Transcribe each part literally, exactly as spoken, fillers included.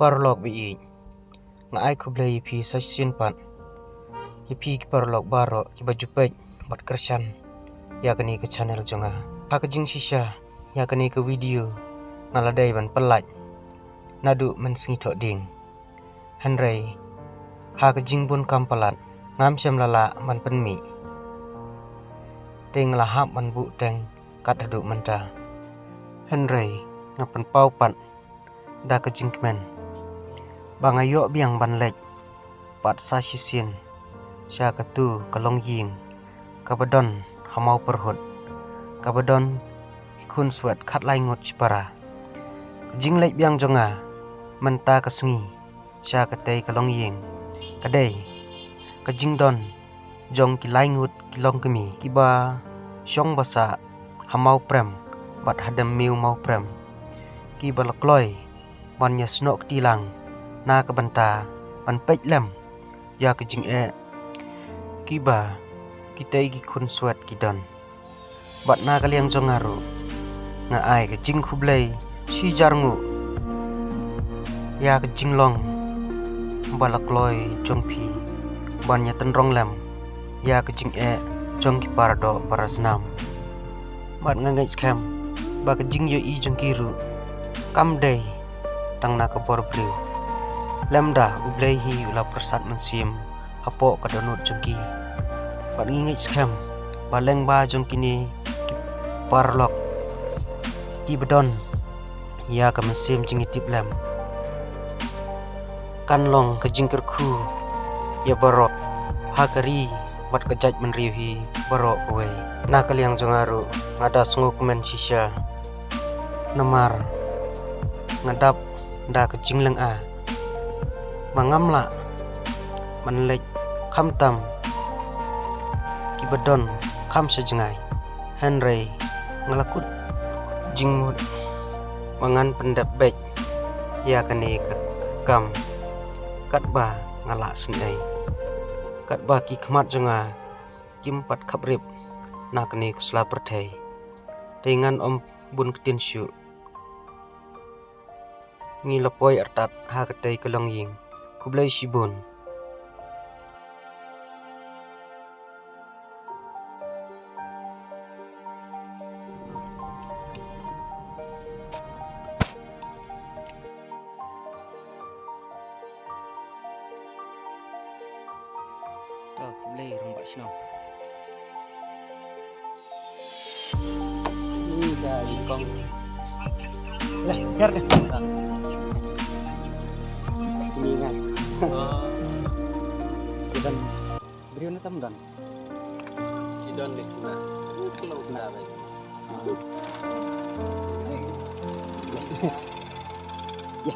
Paralok ba ïeit, nga ai khublei ïa phi sa shisien pat, ïa phi ki paralok baroh kiba ju peit bad kyrshan ïa kane ka channel jong nga. Ha ka jingshisha ïa kane ka video nga la dei ban pyllait naduh mynsngi thohdieng. Hynrei ha ka jingbun kam palat ngam shym la lah ban pynmih. Te nga la hap ban buh teng kat haduh mynta. Hynrei nga pynpaw pat da ka jingkmen ba nga ïoh biang ban leit pat sa shisien sha katu ka longïing kaba don ha Mawpyrhut, kaba don ki khun swet khatlai ngut shipara. Ka jingleit biang jong nga mynta ka sngi sha katei ka longïing ka dei ka jingdon jong ki lai ngut ki longkmie kiba shong basa ha Mawprem bad ha Dam Miew Mawprem, kiba la kloi ban ïa snoh kti lang na ka bynta ban peit lem ïa ka jingeh kiba kitei ki khun swet ki don. Bad na ka liang jong nga ruh nga ai ka jingkhublei shi hajar nguh ïa ka jinglong ba la kloi jong phi ban ïa tynrong lem ïa ka jingeh jong ki paradoh parasnam. Bad nga ngeit skhem ba ka jingïohi jong ki ruh kam dei tang na ka bor briew, lymda U Blei hi u la pyrsad mynsiem hapoh ka dohnud jong ki. Bad ngi ngeit skhem ba lyngba jong kine ki paralok kiba don ïa ka mynsiem jingïatiplem kan long ka jingkyrkhu ïa baroh ha ka ri bad ka jaitbynriew hi baroh kawei. Na ka liang jong nga ruh nga da sngewkmen shisha namar nga dap da ka jinglynga ba ngam lah ban leit khamtam kiba don kham sha jngai. Hynrei nga la kut jingmut ba ngan pyndep beit ïa kane ka kam katba nga lah sngewsih, katba ki khmat jong nga kim pat khaprip na kane ka sla pyrthei. Te ngan ym bun ktien shuh. Ngi la poi artat ha katei ka longïing. Khublei shibun. To, khublei rangbah shnong. Ni da i kong. Lah, segar deh. Kini kan. Oh. Kita briew na tam don. Ki don deh kuna. Kalau kuna baik. Ya.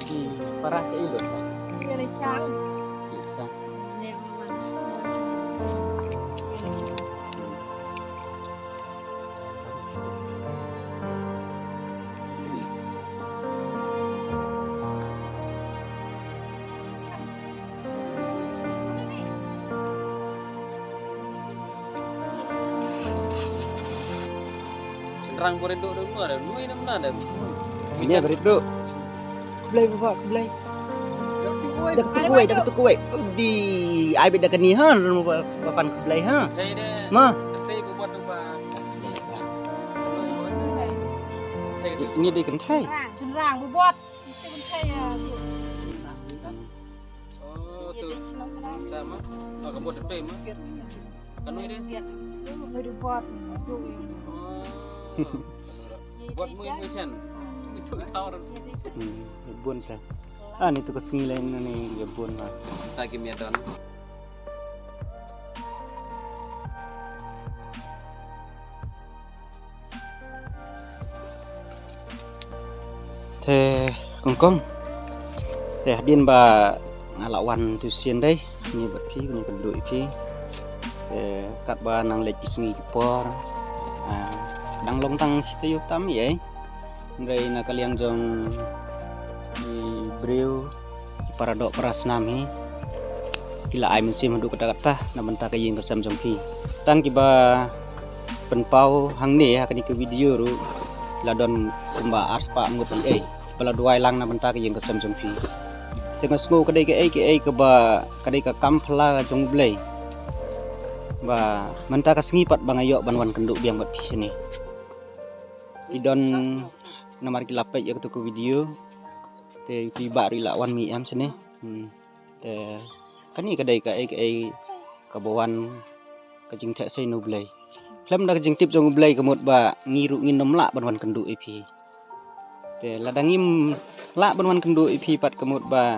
Di para sa ilot. Iya, Lechang. Lechang. Rang bore do do no ada nui nam na ada. Ini beri do. Blai baba, blai. Dah ketuk kuai, dah ketuk kuai. Di ai bit dah keni ha, ba pan ke blai ha. Thei de. Ma. Thei bobot tu ba. Thei de. Ini di kentai. Rang, cenderang bobot. Mesti kentai ya. Oh, tu. Sama. Nak bobot tu ma. Kanui de. Dia. Dia bobot. Oh. Buat mui mui sen. Itu tahu. Hmm, bun sa. Ah, ni tu ka sngi lain ni dia bun lah. Tak kim ya don. Te kongkong. Te hadien ba nga la wan tu sien dei. Ni bad phi, ni ka duh ïa phi. Te katba nang leit ki sngi ki por. Ah, dang long tang shi taïew tam ïa. Hynrei na ka liang jong ki briew, ki paradoh parasnam hi, ki la ai mynsiem haduh katta katta na bynta ka ïing ka sem jong phi. Tang kiba pynpaw hangne ha kane ka video ruh ki la don kumba arspah ngut ei ei ba la duwai lang na bynta ka ïing ka sem jong phi. Te nga sngew ka dei kaei kaei kaba ka dei ka kam phylla jong U Blei ba mynta ka sngi pat ba nga ïoh ban wan kynduh biang bad phi shane. Ki don namar ki la peit ïa katu ka video. Te phi bah ruh i la wan mih em shane. Hmm. Te kane ka dei kaei kaei kaba wan ka jingtheh sei na U Blei. Khlem da ka jingtip jong U Blei ka mut ba ngi ruh ngin ym lah ban wan kynduh ïa phi. Te lada ngim lah ban wan kynduh ïa phi pat ka mut ba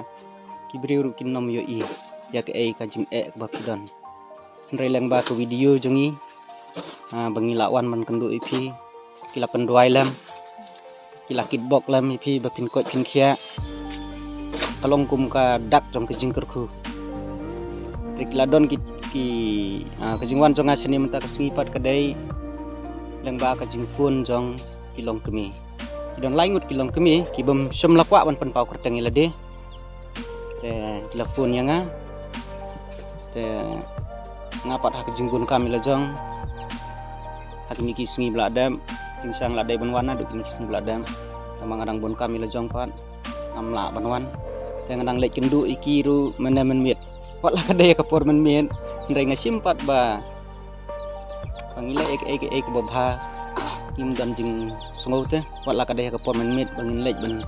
ki briew ruh kin ym ïohi ïa kaei ka jingeh kaba phi don. Hynrei lyngba ka video jong ngi, ah, ba ngi la wan ban kynduh ïa phi, ki la pynduwai lem, ki la kitbok lem ïa phi ba phin koit phin khiah. Ka long kum ka dak jong ka jingkyrkhu. Te ki la don ki, ki, ah, ka jingwan jong nga shane mynta ka sngi pat ka dei lyngba ka jingphone jong ki longkmie. Ki don lai ngut ki longkmie ki bym shym la kwah ban pynpaw kyrteng ïa lade. Te ki la phone ïa nga. Te nga pat ha ka jingbun kam ïa la jong. Ha kine ki sngi ba la dep, jingshisha nga la dei ban wan naduh kine ki sngi ba la dep. Tangba nga dang bun kam ïa la jong pat, ngam lah ban wan. Te nga dang leit kynduh ïa ki ruh mynne mynmiet. Wat la ka dei ka por mynmiet, hynrei nga shim pat ba ba ngi leh ei ei ei kaba bha, ngim don jingsngew te. Wat la ka dei ha ka por mynmiet ba ngin leit ban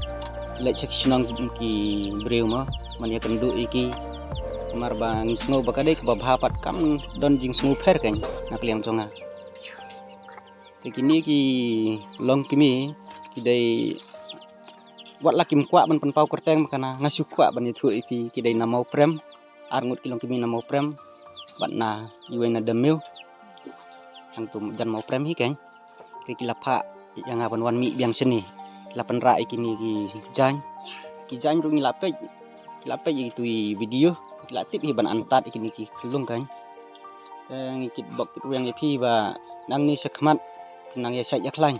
leit sha ki shnong ki briew mo ban ïakynduh ïa ki. Namar ba ngi sngew ba ka dei kaba bha pat, kam don jingsngew pher keiñ na ka liang jong nga. Te kine ki longkmie ki dei, wat la kim kwah ban pynpaw kyrteng ba kana nga shu kwah ban ïathuh ïa phi, ki dei na Mawprem. Ar ngut ki longkmie na Mawprem bad na iwei na Demmew. Hangtu jan Mawprem hi keiñ. Te ki la phah ïa nga ban wan mih biang shane. Ki la pynrah ïa kine ki jaiñ. Ki jaiñ ruh ngi la peit, ki la peit ïa kitu i video. Ki la tip hi ban antad ïa kine ki khyllung keiñ. Te ngi kitbok kitrwiang ïa phi ba nangne shakhmat phin nang ïashait ïakhlaiñ.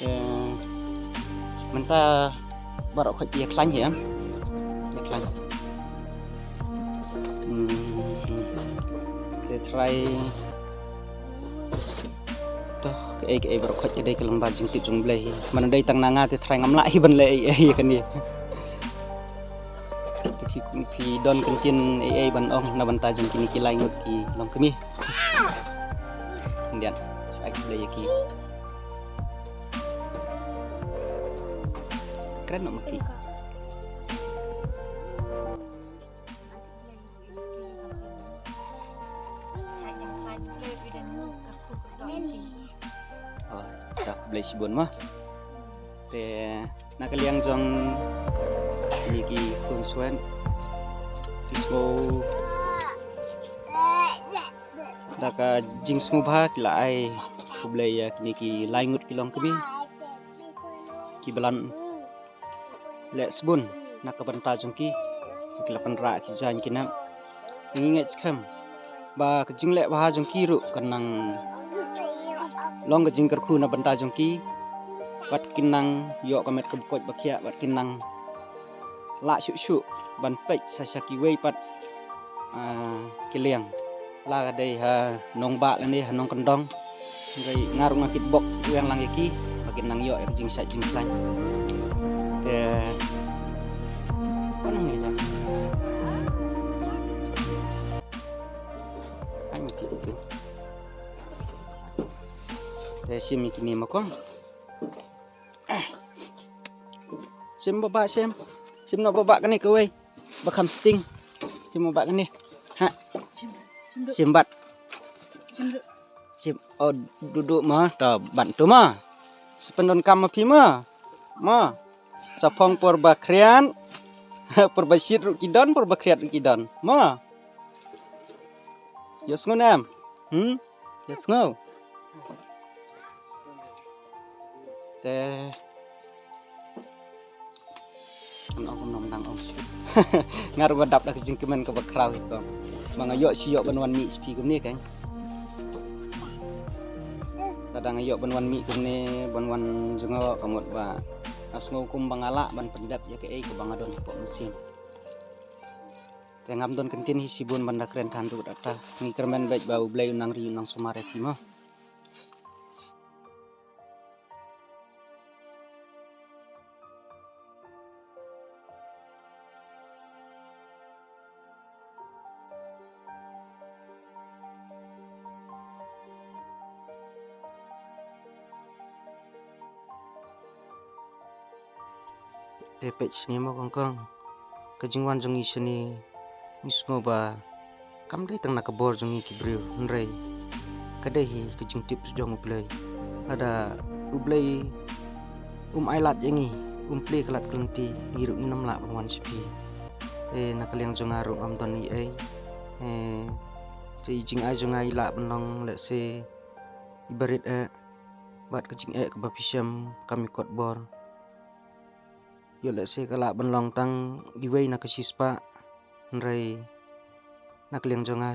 Te mynta baroh khoit ki ïakhlaiñ hi em. Ïakhlaiñ. Hmm. Te trai. To kaei kaei baroh khoit ka dei ka lyngba jingtip jong U Blei hi. Man dei tang na nga te trai ngam lah hi ban leh ei ei ïa kane. Te phi, phi don kyntien ei ei ban ong na bynta jong kine ki lai ngut ki longkmie? Khyndiat, ai khublei ïa ki. Kren noh ma ki. Oh, da khublei shibun ma. Te na ka liang jong kine ki khun Swen, ki sngew da ka jingsngewbha ki la ai khublei ïa kine ki lai ngut ki longkmie kiba la leh sbun na ka bynta jong ki, ki la pynrah ki jaiñ ki nep. Ngi ngeit skhem ba ka jingleh bha jong ki ruh kan nang long ka jingkyrkhu na bynta jong ki, bad kin nang ïoh ka met ka koit ba khiah, bad kin nang lah shuh shuh ban peit sa sha kiwei pat, ah, ki liang, la ka dei ha nongbah lane ha nongkyndong. Hynrei nga ruh nga kitbok kitrwiang lang ïa ki ba kin nang ïoh ïa ka jingshait jingkhlaiñ. Te, ko nang ïa ai ma ki tu. Te shim ïa kine ma ko. Shim baba, shim. Shim noh baba kane kawei ba kham sting. Shim baba kane. Ha. Shim bad. Shim. Oh, duh duh ma, to ban tu ma. Sa pyndonkam ma phi ma. Ma. Sa phong por ba khriat. Por ba shit ruh ki don, por ba khriat ruh ki don. Ma. Ïohsngew ne em? Hmm? Ïohsngew. Te kan ong kumno mynta ong shuh. Nga ruh nga dap da ka jingkmen kaba khraw hi kong. Ma nga ïoh shu ïoh ban wan mih sha phi kumne keiñ. Lada nga ïoh ban wan mih kumne, ban wan jngoh, ka mut ba nga sngew kumba nga lah ban pyndep ïa kaei kaba nga don hapoh mynsiem. Te ngam don kyntien hi shibun ban da kren than ruh da ta. Ngi kyrmen beit ba U Blei un nang ri un nang sumar ïa phi mo. Te peit shane mo kong kong. Ka jingwan jong ngi shane ngi sngew ba kam dei tang na ka bor jong ngi ki briew, hynrei ka dei hi ka jingtip jong U Blei. Lada U Blei um ai lad ïa ngi, um plie ka lad ka lynti, ngi ruh ngin ym lah ban wan sha phi. Te na ka liang jong nga ruh ngam don ei ei. Eh, te i jingai jong nga i lah ban long lehse i barit eh, bad ka jingeh kaba phi shem kam i kot bor. Ïoh lehse ka lah ban long tang iwei na ka shispah, hynrei na ka liang jong nga.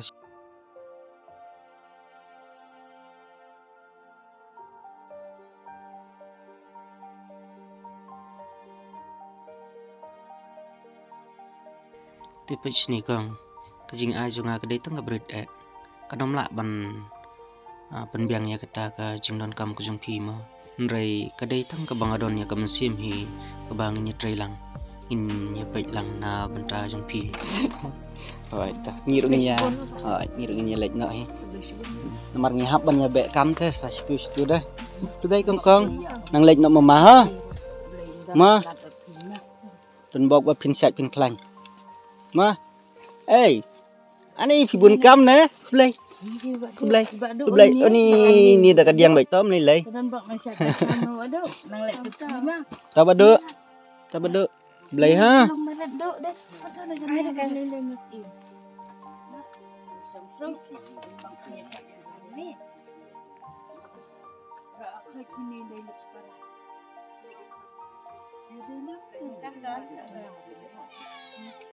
Te peit shane kong, ka jingai jong nga ka dei tang ka barit eh. Kan ym lah ban, ah, pynbiang ïa kata ka jingdonkam ka jong phi mo. Hynrei ka dei tang kaba nga don ïa ka mynsiem hi kaba ngin ïatrei lang, ngin ïapeit lang na bynta jong phi. Hooid, ta ngi ruh ngin ïa, hooid, ngi ruh ngin ïa leit noh hi. Namar ngi hap ban ïa beh kam te sa shitu shitu da. Khublei kong kong. Nang leit noh mama ha. Ma. Don bok ba phin shait phin khlaiñ. Ma. Ei. Ani phi bun kam ne? Khublei. Khublei. Khublei. Ani ni da ka diang beit tom ni lei. Ta ba duk. Ta ba duk. Khublei ha.